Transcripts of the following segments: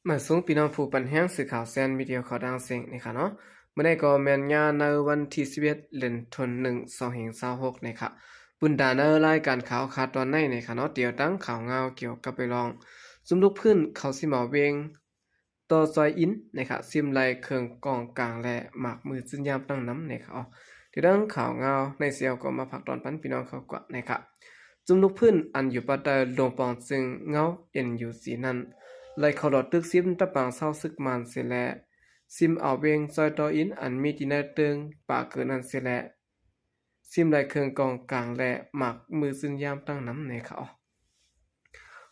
ມາສົ່ງພີ່ນ້ອງຜູ້ປັນແຮງ ສື່ຂ່າວແຊນມີເດຍ ເຂົ້າດັງເສັງນີ້ຄະເນາະ. ມື້ນີ້ກໍແມ່ນຍາມໃນວັນທີສິບເອັດ ເດືອນ ໜຶ່ງ ສອງພັນຊາວຫົກນີ້ຄະ. ບຸນຕາໃນລາຍການຂ່າວຄາດຕອນໃນນີ້ຄະເນາະ ດຽວຕັ້ງຂ່າວງາວກ່ຽວກັບໄປລອງ ຊຸມລູກພື້ນເຂົາຊິມາເວັງ ຕໍ່ຊອຍອິນນີ້ຄະ ຊິມໄລ່ເຄື່ອງກອງກາງ ແລະ ໝາກມືຈືນຍາມຕັ້ງນຳນີ້ຄະ. ດຽວຕັ້ງຂ່າວງາວໃນເຊວກໍມາຝາກຕອນປັນພີ່ນ້ອງເຂົາກວ່ານີ້ຄະ. ຊຸມລູກພື້ນອັນຢູ່ປາກໃຕ້ໂລງປອງຊຶງເງົາ ເອັນຢູຊີ ນັ້ນ ໄລ່ເຂົ້າຫຼອດຕຶກຊິມຕະປາງເຊົາຊຶກມານເສຍແລ້ວ ຊິມເອົາເວັງຊອຍຕໍ່ອິນ ອັນມີທີ່ໃນເຕີງປາເກີນັ້ນເສຍແລ້ວ ຊິມໄລ່ເຄື່ອງກອງກາງ ແລະ ໝາກມືຈືນຍາມຕັ້ງນຳນີ້ຄະ.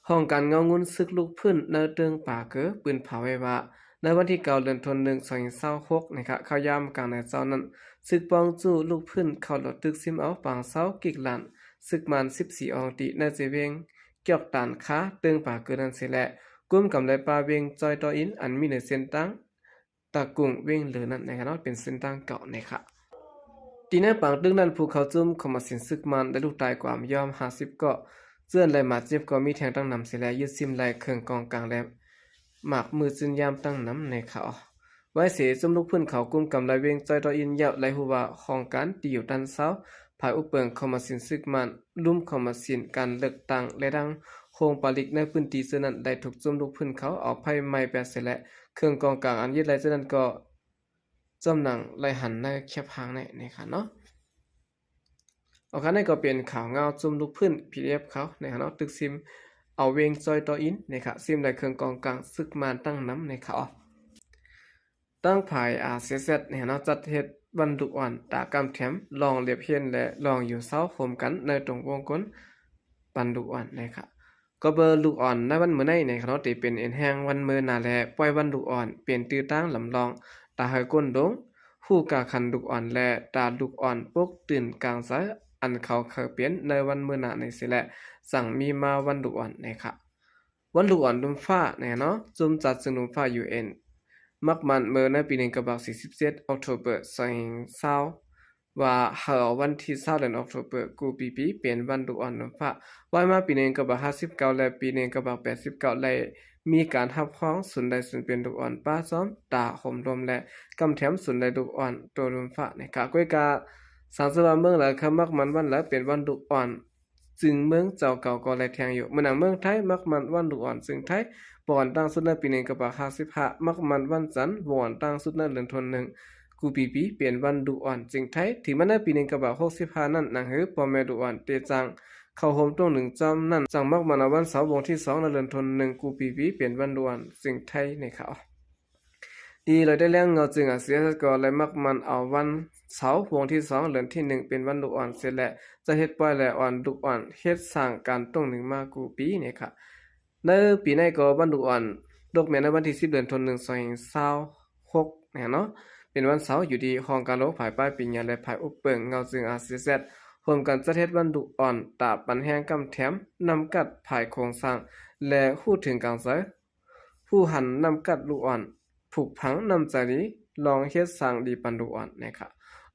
ຫ້ອງການເງົາງຸ່ນຊຶກລູກພື້ນໃນເຕີງປາເກີ ປືນເຜົາໄວ້ວ່າ ໃນວັນທີເກົ້າ ເດືອນ ໜຶ່ງ ສອງພັນຊາວຫົກນີ້ຄະ ເຂົ້າຍາມກາງໃນເຊົ້ານັ້ນ ຊຶກປ້ອງຈູ້ລູກພື້ນເຂົ້າຫຼອດຕຶກຊິມເອົາປາງເຊົາກິກລານຊຶກມານ ສິບສີ່ ອອງຕີ ໃນເຊເວັງກຽກຕານຄາເຕີງປາເກີນັ້ນເສຍແລ້ວ ກຸມກຳໄລ່ປາເວັງຊອຍຕໍ່ອິນ ອັນມີໃນເສັ້ນທາງ ຕາກຸງ ເວັງເລີນັ້ນນະຄະເນາະ ເປັນເສັ້ນທາງເກົ່ານະຄະ. ທີ່ໃນປາງຕຶກນັ້ນ ຜູ້ເຂົ້າຊຸມຄອມມະຊິນຊຶກມານໄດ້ລູກຕາຍກວ່າມາຍອມຫ້າສິບເກາະ ເຈື່ອນໄລ່ບາດເຈັບກໍມີແທງຕັ້ງນຳເສຍແລ້ວ ຍຶດຊິມໄລ່ເຄື່ອງກອງກາງ ແລະ ໝາກມືຈືນຍາມຕັ້ງນຳນະຄະ. ໄວເສ ຊຸມລູກພື້ນເຂົາກຸມກຳໄລ່ເວັງຊອຍຕໍ່ອິນແລ້ວ ໄດ້ຮູ້ວ່າຫ້ອງການທີ່ຢູ່ດ້ານເຊົາ ຝ່າຍອົບເປິງຄອມມະຊິນຊຶກມານ ລຸ່ມຄອມມະຊິນການເລືອກຕັ້ງ ແລະ ທັງໂຮງປະລິກໃນພື້ນທີ່ເຊິ່ງນັ້ນ ໄດ້ຖືກຊຸມລູກພື້ນເຂົາເອົາໄຟໄໝ້ແປດເສຍແລ້ວ ເຄື່ອງກອງກາງອັນຍຶດໄດ້ເທື່ອນັ້ນກໍຈອມໜັງໄລ່ຫັນໃນແຄບຮ່າງໃນນະຄະເນາະ. ໂອເຄ ນີ້ກໍເປັນຂ່າວງາວຊຸມລູກພື້ນ ພີດີເອັຟ ເຂົານະຄະເນາະ ຕຶກຊິມເອົາເວັງຊອຍຕໍ່ອິນນະຄະ ຊິມໄດ້ເຄື່ອງກອງກາງຊຶກມານຕັ້ງນຳນະຄະ. ທາງຝ່າຍ ອາເຊແຊັດ ນະຄະເນາະ ຈັດເຮັດວັນລູກອ່ອນ ຕາກຳແຖມ ລອງລຽບຮຽນ ແລະ ລອງຢູ່ເຊົາໂຮມກັນໃນຕົງວົງກົ້ນ ປັນລູກອ່ອນນະຄະ. ກໍເບີລູກອ່ອນໃນວັນມື້ໃນນະຄະເນາະ ທີ່ເປັນເອັນແຮງວັນມື້ໜ້າ ແລະ ປ່ອຍວັນລູກອ່ອນ ເປັນຕື້ຕາງລຳລອງ ຕາເຮີກົ້ນດົງ ຮູ້ກາຂັນລູກອ່ອນ ແລະ ຕາລູກອ່ອນປົກຕື່ນກາງໃສ ອັນເຂົາເຄີຍເປັນໃນວັນມື້ໜ້ານີ້ເສຍແລ້ວ ຈັ່ງມີມາວັນລູກອ່ອນນະຄະ. ວັນລູກອ່ອນລຸ່ມຟ້ານະຄະເນາະ ຊຸມຈັດເຊິ່ງລຸ່ມຟ້າ ຢູເອັນ ມັກມັນເມີໃນປີໜຶ່ງເກົ້າຮ້ອຍສີ່ສິບເຈັດ ອອກໂທເບີ ສອງພັນຊາວ ວ່າໃຫ້ເອົາວັນທີຊາວ ເດືອນອອກໂທເບີ ກູປີປີ ເປັນວັນລູກອ່ອນລຸ່ມຟ້າ. ວ່າມາປີໜຶ່ງເກົ້າຮ້ອຍຫ້າສິບເກົ້າ ແລະ ປີໜຶ່ງເກົ້າຮ້ອຍແປດສິບເກົ້າ ໄດ້ມີການຮັບຮອງສູນໄດ້ສູນເປັນລູກອ່ອນປ້າຊ້ອມ ຕາໂຮມລົມ ແລະ ກຳແຖມສູນໄດ້ລູກອ່ອນໂຕລຸ່ມຟ້ານະຄະ. ກ້ວຍກາ ສັງເສວ່າເມືອງໃດເຄີຍມັກມັນວັນໃດເປັນວັນລູກອ່ອນ ຈຶ່ງເມືອງເຈົ້າເກົ່າກໍໄດ້ແທງຢູ່. ເໝືອນຫຍັງເມືອງໄທມັກມັນວັນລູກອ່ອນຈຶ່ງໄທ ບໍ່ອ່ອນຕັ້ງສຸດໃນປີໜຶ່ງເກົ້າຮ້ອຍຫ້າສິບຫ້າ ມັກມັນວັນຈັນ ບໍ່ອ່ອນຕັ້ງສຸດໃນເດືອນ ໜຶ່ງ ກູປີປີ ເປັນວັນລູກອ່ອນຈຶ່ງໄທ. ທີ່ມາໃນປີໜຶ່ງເກົ້າຮ້ອຍຫົກສິບຫ້ານັ້ນ ໜັງຫື່ພໍ່ແມ່ລູກອ່ອນເຕຈາງເຂົ້າໂຮມຕົງໜຶ່ງຈອມນັ້ນ ຈັ່ງມັກມັນເອົາວັນເສົາ ວັນທີສອງ ໃນເດືອນ ໜຶ່ງ ກູປີປີ ເປັນວັນລູກອ່ອນຈຶ່ງໄທນະຄະ. ທີ່ລອຍແຕ່ແລ້ງເງົາຈຶ່ງອາເຊແຊັດກໍໄດ້ມັກມັນເອົາວັນເສົາ ວັນທີສອງ ເດືອນ ໜຶ່ງ ເປັນວັນລູກອ່ອນເສຍແລ້ວ ຈະເຮັດປ່ອຍ ແລະ ອ່ອນລູກອ່ອນ ເຮັດສ້າງການຕົງໜຶ່ງມາກູປີນີ້ຄະ. ໃນປີໃນກໍວັນລູກອ່ອນຕົກແມ່ນໃນວັນທີສິບ ເດືອນ ໜຶ່ງ ສອງພັນຊາວຫົກນະເນາະ ເປັນວັນເສົາ ຢູ່ທີ່ຫ້ອງການໂລງ ຝ່າຍປ້າຍປີຍາ ແລະ ຝ່າຍອົບເປິງເງົາຈຶ່ງອາເຊແຊັດ ຮ່ວມກັນຈັດເຮັດວັນລູກອ່ອນ ຕາປັນແຮງກຳແຖມ ນຳກັດຝ່າຍໂຄງສ້າງ ແລະ ຮູ້ເຖິງກາງໃສ ຜູ້ຫັນນຳກັດລູກອ່ອນ ຜູກຝັງນ້ຳໃຈດີ ລອງເຮັດສ້າງດີປັນລູກອ່ອນນະຄະ.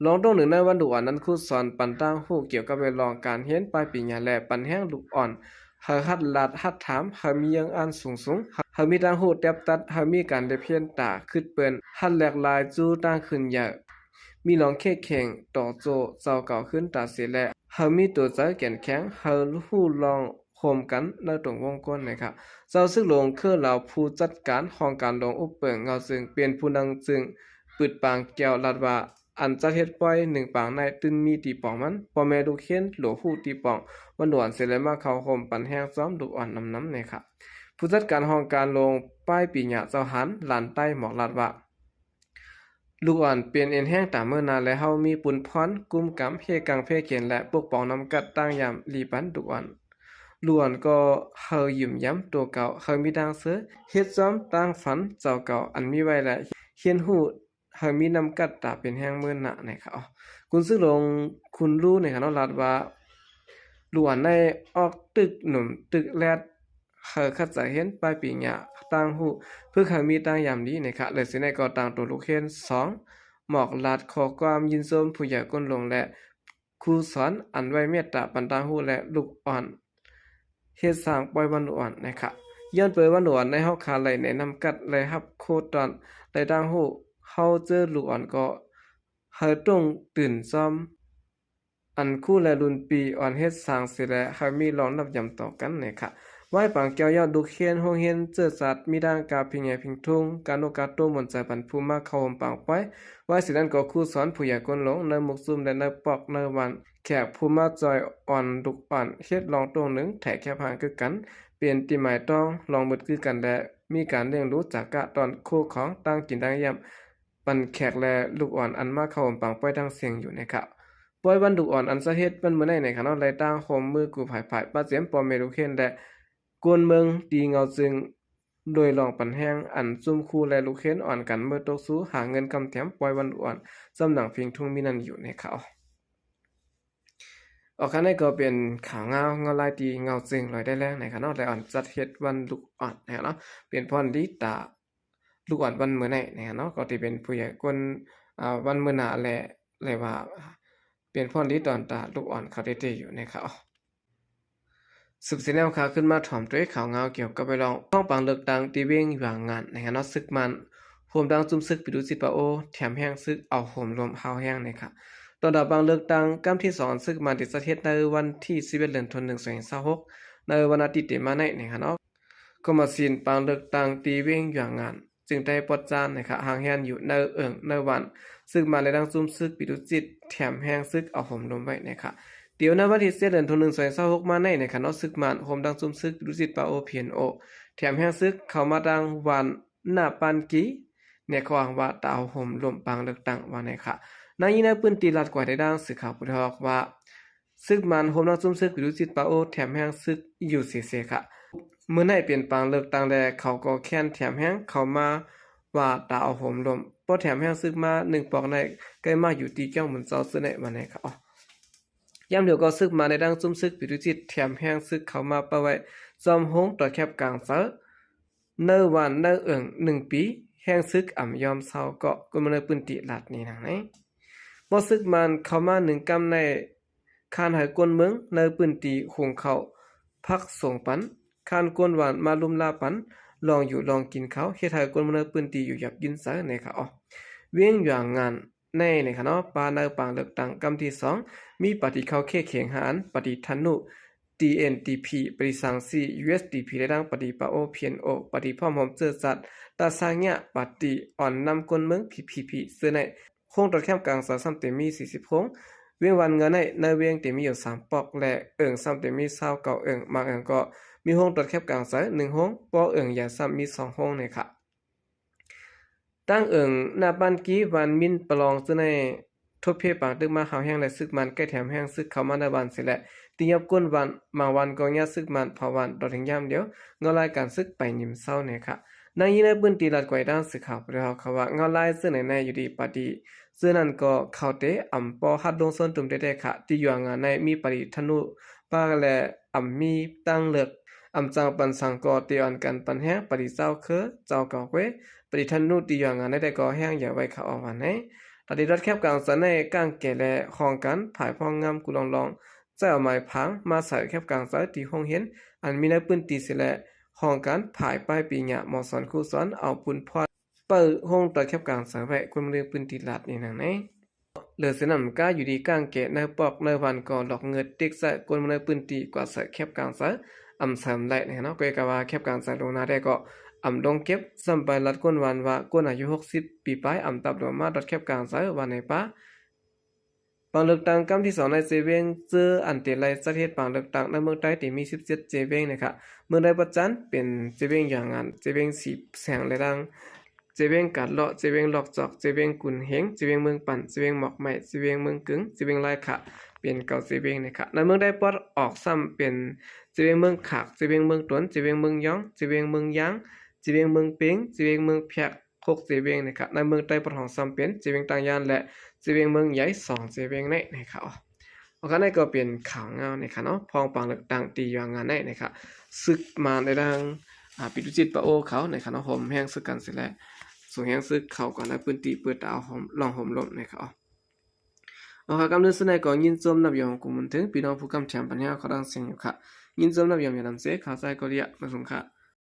ລອງຕົງໜຶ່ງໃນວັນລູກອ່ອນນັ້ນ ຄູສອນປັນຕ່າງຮູ້ກ່ຽວກັບເລື່ອງການຮຽນປ້າຍປີຍາ ແລະ ປັນແຮງລູກອ່ອນ ໃຫ້ຫັດລາດຫັດຖາມ ໃຫ້ມີຍາງອ່ານສູງໆ ໃຫ້ມີຕ່າງຮູ້ແຕັບຕັດ ໃຫ້ມີການລຽບຮຽນຕາຄຶດເປີ້ນ ຫັດແຫຼກລາຍຈູ່ຕ່າງຂຶ້ນໃຫຍ່ ມີລອງເຂກເຄັ່ງຕໍ່ໂຈເຈົ້າເກົ່າຄືນຕາເສແລະ ໃຫ້ມີໂຕໃຈແກ່ນແຂງ ໃຫ້ຮູ້ລອງ ໂຮມກັນໃນຕົງວົງກົ້ນນະຄະ. ເຈົ້າຊຶກຫຼວງເຄີລາວ ຜູ້ຈັດການຫ້ອງການຫຼວງອົບເປິງເງົາຈຶ່ງ ເປັນຜູ້ນຳຈຶ່ງປຶດປາງແກ້ວ ລາດວ່າ ອັນຈັດເຮັດປ່ອຍໜຶ່ງປາງໃນຕື່ນມີຕີປອງມັນ ພໍ່ແມ່ລູກຮຽນຫຼວງຮູ້ຕີປອງ ວັນລູກອ່ອນເສແລະ ມາເຂົ້າໂຮມປັນແຮງຊ້ອມລູກອ່ອນນຳນຳນະຄະ. ຜູ້ຈັດການຫ້ອງການຫຼວງປ້າຍປີຍາ ເຈົ້າຫານ ລານໃຕ້ ໝອກລາດວ່າ ລູກອ່ອນເປັນເອັນແຮງຕາເມືອນາ ແລະ ເຮົາມີປຸນພອນ ກຸມກຳ ເຮກາງເພກເຫັນ ແລະ ປົກປ້ອງນຳກັດຕາງຢາມລີປັນລູກອ່ອນ. ລູກອ່ອນກໍເຮົາຢືມຢາມໂຕເກົ່າ ເຮົາມີຕ່າງເຊີ ເຮັດຊ້ອມຕ່າງຝັນເຈົ້າເກົ່າອັນມີໄວ້ ແລະ ຮຽນຮູ້ ເຮົາມີນຳກັດຕາເປັນແຮງເມືອນນານະຄະ. ກຸນຊືອຫຼວງຄຸນລູນະຄະເນາະ ລາດວ່າ ລູກອ່ອນໃນອອກຕຶກໜຸ່ມຕຶກແລດ ເຮົາຄັດໃຈຮຽນປາຍປີຍາຕ່າງຮູ້ ຝຶກໃຫ້ມີຕ່າງຢາມດີນະຄະ. ເລີຍຊິໃນກໍຕ່າງໂຕລູກຮຽນສອງ ໝອກລາດຂໍ້ຄວາມຍິນຊົມຜູ້ໃຫຍ່ກົ້ນຫຼວງ ແລະ ຄູສອນອັນໄວ້ເມດຕາປັນຕ່າງຮູ້ ແລະ ລູກອ່ອນ ເຮັດສ້າງປ່ອຍວັນລູກອ່ອນນະຄະ. ຍ້ອນເປີວ່າລຸກອ່ອນໃນເຮົາຄາໄຫຼໃນນ້ຳກັດ ແລະຮັບໂຄດຕອນ ແລະຕ່າງຮູ້ ເຮົາເຈີລູກອ່ອນກໍໃຫ້ຕົງຕື່ນຊອມ ອັນຄູແລລຸນປີອ່ອນເຮັດສ້າງເສຍ ແລະໃຫ້ມີລອງນັບຍາມຕໍ່ກັນແນ່ຂະ. ວາຍປາງແກ້ວ ຍ້ອນລູກຮຽນໂຮງຮຽນເຈີສັດ ມີທັງກາພິງແຫງພິງທຸງ ການົກກາໂຕມ່ວນໃຈ ບັນຜູ້ມາເຂົ້າໂຮມປາງປ້ອຍ. ວາຍເສຍນັ້ນກໍຄູສອນ ຜູ້ໃຫຍ່ກົ້ນລົງ ໃນໝູ່ຊຸມ ແລະໃນປອກໃນບ້ານ ແຂກຜູ້ມາຈອຍອ່ອນລູກອ່ອນ ເຮັດລອງໂຕງໜຶ່ງ ແຖກແຄບຫ່າງຄືກັນ ເປັນຕິໝາຍຕ້ອງ ລອງໝົດຄືກັນ ແລະມີການລ້ຽງດູຈາກກະຕອນຄູ່ຂອງ ຕ່າງກິນຕ່າງຢ້ຽມ ປັນແຂກ ແລະລູກອ່ອນ ອັນມາເຂົ້າໂຮມປາງປ້ອຍທັງເສັງຢູ່ແນ່ຂະ. ປ້ອຍວັນລູກອ່ອນ ອັນຈະເຮັດວັນມື້ໃນແນ່ຂະເນາະ ແລະຕ່າງຮ່ວມມືກູ້ພາຍພາຍ ປະເຈມພໍ່ແມ່ລູກຮຽນ ແລະ ກົນເມືອງ ຕີເງົາຈຶ່ງ ໂດຍລອງປັນແຮງ ອັນຊຸມຄູ ແລະລູກຮຽນອ່ອນກັນເມີຕົກຊູ ຫາເງິນຄຳແຖມ ປ້ອຍວັນລູກອ່ອນ ຈຳໜັງພິງທຸງມີນັ້ນຢູ່ແນ່ຂະ. ອອກຄະ ນັ້ນກໍເປັນຂ່າວເງົາ ເງົາລາຍ ຕີເງົາຈຶ່ງ ລອຍໄດ້ແລງແນ່ຂະເນາະ ແລະອ່ອນຈັດເຮັດວັນລູກອ່ອນແນ່ເນາະ ເປັນພອນດີຕາ ລູກອ່ອນວັນມື້ໃນນະເນາະ ກໍທີ່ເປັນຜູ້ໃຫຍ່ຄົນ ອາ ວັນມື້ໜ້າ ແລະ ແລະວ່າເປັນພອນດີຕອນຕາລູກອ່ອນເຂົາເດໆຢູ່ນະຄະ. ສືບເສຍແນວຂ່າວ ຂຶ້ນມາຖອມໂຕເອງຂ່າວງາວກ່ຽວກັບໄປລອງຂອງປາງເລືອກຕັ້ງທີ່ວຽງຢວາງງານນະເນາະ ຊຶກມານ ໂຮມທັງຊຸມຊຶກປີດູຈິດປາໂອ ແຖມແຮງຊຶກເອົາໂຫມລົມຮາວແຮງນະຄະ. ຕອນດາວປາງເລືອກຕັ້ງກຳທີສອງ ຊຶກມານທີ່ຈັດເຮັດໃນວັນທີສິບເອັດ ເດືອນ ໜຶ່ງ ສອງພັນຊາວຫົກ ໃນວັນອາທິດທີ່ມາໃນນະຄະເນາະ ກໍມາຊິນປາງເລືອກຕັ້ງທີ່ວຽງຢວາງງານ ຈຶ່ງໄດ້ປອດຈານນະຄະ ຫ່າງແຮນຢູ່ໃນເອີ່ງໃນວັນ ຊຶກມານ ແລະທັງຊຸມຊຶກປີດູຈິດ ແຖມແຮງຊຶກເອົາໂຫມລົມໄວ້ນະຄະ. ດຽວໃນວັນທີເຈັດ ເດືອນ ໜຶ່ງ ສອງພັນຊາວຫົກມາໃນນະຄະເນາະ ຊຶກມານ ໂຮມທັງຊຸມຊຶກປີດູຈິດປາໂອ ພີເອັນໂອ ແຖມແຮງຊຶກເຂົ້າມາທາງວັນໜ້າປານກີ ໃນຂໍ້ອ້າງວ່າຕາເອົາໂຫມລົມປາງເລືອກຕັ້ງວ່ານະຄະ. ນາງຍິງໃນພື້ນທີ່ລາດກວາຍໄດ້ດ້າງສື່ຂ່າວຜູ້ໄດ້ຮອກວ່າ ຊຶກມານໂຮມທັງຊຸມຊຶກປີດູຈິດປາໂອ ແຖມແຮງຊຶກຢູ່ເສໆຄະ. ມື້ໃນເປັນປາງເລືອກຕັ້ງ ແລະເຂົາກໍແຄນແຖມແຮງເຂົ້າມາວ່າຕາເອົາໂຫມລົມ ພໍແຖມແຮງຊຶກມາໜຶ່ງປອກໃນ ໃກ້ມາຢູ່ທີ່ກຽງບຸນເຈົ້າ ເຊິ່ງໃນວັນໃນຄະ. ຍາມດຽວກໍຊຶກມານໃນດັ່ງຊຸມຊຶກປີດູຈິດ ແຖມແຮງຊຶກເຂົ້າມາປະໄວ້ ຈອມໂຮງຕອດແຄບກາງເຊີ ໃນວັນໃນເອີ່ງໜຶ່ງປີ ແຮງຊຶກອຳຍອມເຊົາເກາະ ຄົນເມືອງໃນພື້ນທີ່ລາດນີ້ນະ. ພໍຊຶກມານເຂົ້າມາໜຶ່ງກຳໃນ ຄານໃຫ້ຄົນເມືອງໃນພື້ນທີ່ຫຸງເຂົ້າຜັກສົງປັນ ຄານຄົນບ້ານມາລຸມລາປັນ ລອງຢູ່ລອງກິນເຂົ້າ ເຮັດໃຫ້ຄົນເມືອງໃນພື້ນທີ່ຢູ່ຢາກກິນໃສໃນຂະອອກ ວຽງຢວາງງານໃນ ໃນຂະເນາະ ປາໃນປາງເລືອກຕັ້ງກຳທີສອງ ມີປາຕີເຂົ້າເຄເຂງຫ້າອັນ ປາຕີທະນູ ທີເອັນທີພີ ປາຕີສັງສີ ຢູເອັສທີພີ ແລະທັງປາຕີປາໂອ ພີເອັນໂອ ປາຕີພ້ອມໂຮມເຈີສັດ ຕາຊາງຍະ ປາຕີອ່ອນນຳຄົນເມືອງ ພີພີພີ ເຊິ່ງໃນ ໂຮງຕອດແຄບກາງເຊີຊ້ຳເຕັມມີສີ່ສິບໂຮງ ວຽງວັນເງືອໃນ ໃນວຽງເຕັມມີຢູ່ສາມປອກ ແລະເອີ່ງຊ້ຳເຕັມມີຊາວເກົ້າເອີ່ງ ບາງເອີ່ງກໍມີໂຮງຕອດແຄບກາງເຊີໜຶ່ງໂຮງ ປອກເອີ່ງໃຫຍ່ຊ້ຳມີສອງໂຮງໃນຂະ ຕັ້ງເອີ່ງໜ້າບ້ານກີ ບ້ານມິນປະລອງ ເຊິ່ງໃນ ທົບເພປາງຕຶກມາຮາວແຮງ ແລະຊຶກມານໃກ້ແຖມແຮງຊຶກເຂົ້າມາໃນບ້ານເສຍແລ້ວ ຕີຫຍັບກົ້ນບ້ານ ບາງວັນກໍຍາດຊຶກມານເຜົາບ້ານ ຕອນເຖິງຍາມດຽວ ເງົາລາຍການຊຶກໄປຍິມເຊົາແນ່ຂະ. ນາງຍິງໃນພື້ນທີ່ລາດກວາຍດ້າງສື່ຂ່າວຜູ້ໄດ້ຮອກເຂົາວ່າ ເງົາລາຍເຊິ່ງໃນໃນຢູ່ດີປາດີ ເຊິ່ງນັ້ນກໍເຂົາເຕະອຳປໍຮັດລົງຊົນຕຸມແທ້ໆຂະ ທີ່ຢູ່ຫາງານໃນມີປາດີທະນູປາ ແລະອຳມີຕັ້ງເລິກ ອຳຈັ່ງປັນສັງກໍເຕະອ່ອນກັນປັນແຮງ ປາດີເຈົ້າເຄີ ເຈົ້າເກົາເກວ ປາດີທະນູທີ່ຢູ່ຫາງານໃນແຕ່ກໍແຮງຢາໄວ້ຂະອອກຫວານໃນ ຕາດີດອດແຄບກາງເຊີໃນກ້າງແກ່ ແລະຫ້ອງການຜາຍພອງງາມກຸລອງລອງ ໃຊ້ເອົາໄມ້ພາງມາໃສ່ແຄບກາງເຊີທີ່ໂຮງຮຽນ ອັນມີໃນພື້ນທີ່ເສຍແລ້ວ ຫ້ອງການຜາຍປ້າຍປີຍາ ໝໍສອນຄູສອນ ເອົາປຸນພອນ ເປີດໂຮງຕອດແຄບກາງເຊີໄວ້ ຄົນເມືອງໃນພື້ນທີ່ລາດນີ້ນະ. ເຫຼືອເສຍນັ້ນກະຢູ່ດີກ້າງແກ່ໃນປອກໃນວັນກໍຫຼອກເງີດຕິກໃສ່ຄົນເມືອງໃນພື້ນທີ່ກວ່າໃສ່ແຄບກາງເຊີ ອຳເສີມໄດ້ນະເນາະ ກໍເອກະວ່າແຄບກາງເຊີລົງໜ້າແທ້ກໍອຳລົງເກັບ ຊ້ຳໄປລັດກົ້ນວັນວ່າຄົນອາຍຸຫົກສິບປີປາຍ ອຳຕັບລົງມາດອດແຄບກາງເຊີວ່າໃນປ່າ ປາງເລືອກຕັ້ງກຳທີສອງໃນເຈວຽງ ເຈີອັນເຕໄລຈັດເຮັດປາງເລືອກຕັ້ງໃນເມືອງໃຕ້ ທີ່ມີສິບເຈັດເຈວຽງນະຄະ. ເມືອງໃດປະຈັນເປັນເຈວຽງຢາງງານ, ເຈວຽງສີແສງ ແລະ ດັ່ງ ເຈວຽງກາດເລາະ, ເຈວຽງລອກຈອກ, ເຈວຽງກຸນເຮງ, ເຈວຽງເມືອງປັນ, ເຈວຽງໝອກໄມ້, ເຈວຽງເມືອງກຶງ, ເຈວຽງລາຍຂະ ເປັນເກົ້າເຈວຽງນະຄະ. ໃນເມືອງໃຕ້ປອດອອກຊ້ຳເປັນເຈວຽງເມືອງຂາກ, ເຈວຽງເມືອງຕົນ, ເຈວຽງເມືອງຢອງ, ເຈວຽງເມືອງຢາງ, ເຈວຽງເມືອງເປັງ, ເຈວຽງເມືອງແພກ ຫົກເຈວຽງນະຄະ. ໃນເມືອງໃຕ້ປອດຫ້ອງຊ້ຳເປັນເຈວຽງຕາງຢ້ານ ແລະ ເຈວຽງເມືອງໃຫຍ່ ສອງເຈວຽງໃນ ໃນຂະ. ໂອເຄ ນັ້ນກໍເປັນຂ່າວງາວນະຄະເນາະ ຂອງປາງເລືອກຕັ້ງທີ່ຢູ່ຫາງານໃນ ໃນຂະ. ຊຶກມານໃນທາງ ອາ ປີຕຸຈິດປາໂອເຂົານະຄະເນາະ ໂຮມແຮງຊຶກກັນເສຍແລ້ວ ສົ່ງແຮງຊຶກເຂົ້າກ່ອນໃນພື້ນທີ່ ເປີດຕາໂຮມ ລອງໂຮມລົມນະຄະ. ເອົາ ເອົາ ກຳເນີນສຸດໃນກໍຍິນຊົມນັບຢອງຂອບຄຸນເຖິງພີ່ນ້ອງຜູ້ກຳແຖມປັນຍາເຂົ້າດັງເສັງຢູ່ຄະ. ຍິນຊົມນັບຢອງຢ່ານຳເສ ຂ່າວໃສກໍລຽກມາສົ່ງຄະ.